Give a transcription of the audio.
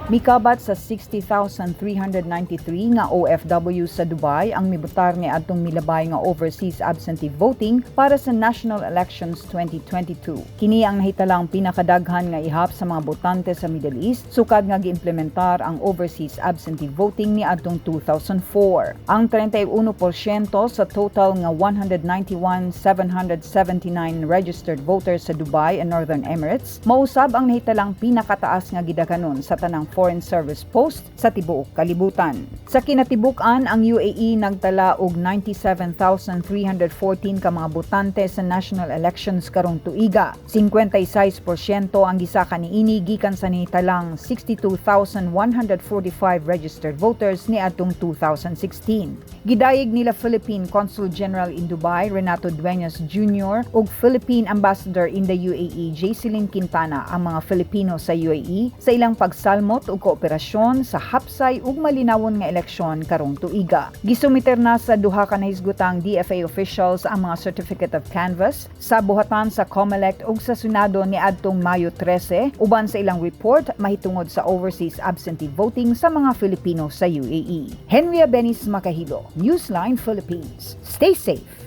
Mikabat sa 60,393 nga OFW sa Dubai ang mibotar niadtong milabay nga overseas absentee voting para sa national elections 2022. Kini ang nahitalang pinakadaghan nga ihap sa mga botante sa Middle East sukad nga giimplementar ang overseas absentee voting niadtong 2004. Ang 31% sa total nga 191,779 registered voters sa Dubai and Northern Emirates mausab ang nahitalang pinakataas nga gidaghanon sa tanang foreign service post sa tibuok kalibutan. Sa kinatibuk-an, ang UAE nagtala og 97,314 ka mga botante sa national elections karong tuiga. 56% ang gisaka niini gikan sa nahitalang 62,145 registered voters niadtong 2016. Gidayeg nila Philippine Consul General in Dubai Renato Dueñas Jr. ug Philippine Ambassador in the UAE Jacelyne Quintana ang mga Filipino sa UAE sa ilang pagsalmot ug kooperasyon sa hapsay ug malinawon nga eleksyon karong tuiga. Gisumiter na sa duha ka nahisgutang DFA officials ang mga Certificate of Canvass sa buhatan sa COMELEC ug sa Senado niadtong Mayo 13 uban sa ilang report mahitungod sa overseas absentee voting sa mga Filipino sa UAE. Henry Abenis Makahilo, Newsline Philippines. Stay safe.